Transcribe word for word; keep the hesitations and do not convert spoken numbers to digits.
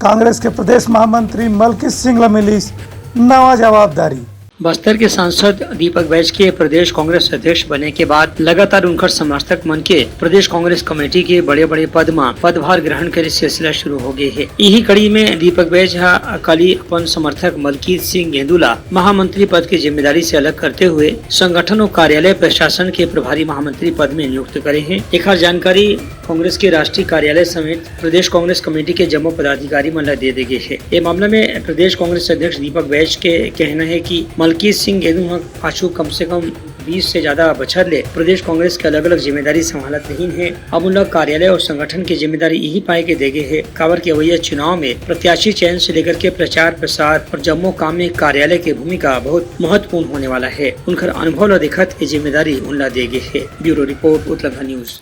कांग्रेस के प्रदेश महामंत्री मलकीत सिंह ल मिलिस नवा जवाबदारी। बस्तर के सांसद दीपक बैज के प्रदेश कांग्रेस अध्यक्ष बने के बाद लगातार उनकर समर्थक मन के प्रदेश कांग्रेस कमेटी के बड़े-बड़े पद म पदभार ग्रहण करे सिलसिला शुरू हो गे हे। इही कड़ी में दीपक बैज ह काली अपन समर्थक मलकीत सिंह गेंदू ला महामंत्री पद के जिम्मेदारी से अलग करते हुए संगठन और कार्यालय प्रशासन के प्रभारी महामंत्री पद में नियुक्त करे हे। एखर जानकारी कांग्रेस के राष्ट्रीय कार्यालय समेत प्रदेश कांग्रेस कमेटी के जम्मो पदाधिकारी मन ला दे दे गे हे। ये मामला में प्रदेश कांग्रेस अध्यक्ष दीपक बैज के कहना है कि मलकीत सिंह गेंदू ह पाछू कम से कम बीस से ज्यादा बछर ले प्रदेश कांग्रेस के अलग-अलग जिम्मेदारी संभालत रहिन हे। अब उन ला कार्यालय और संगठन की जिम्मेदारी यही पाए के दे गे हे, काबर के अवइया चुनाव में प्रत्याशी चयन से लेकर के प्रचार प्रसार और जम्मो काम में कार्यालय की भूमिका बहुत महत्वपूर्ण होने वाला है। उनकर अनुभव ला देखत ये जिम्मेदारी उन ला दे गे हे। Bureau report, Utlangha news.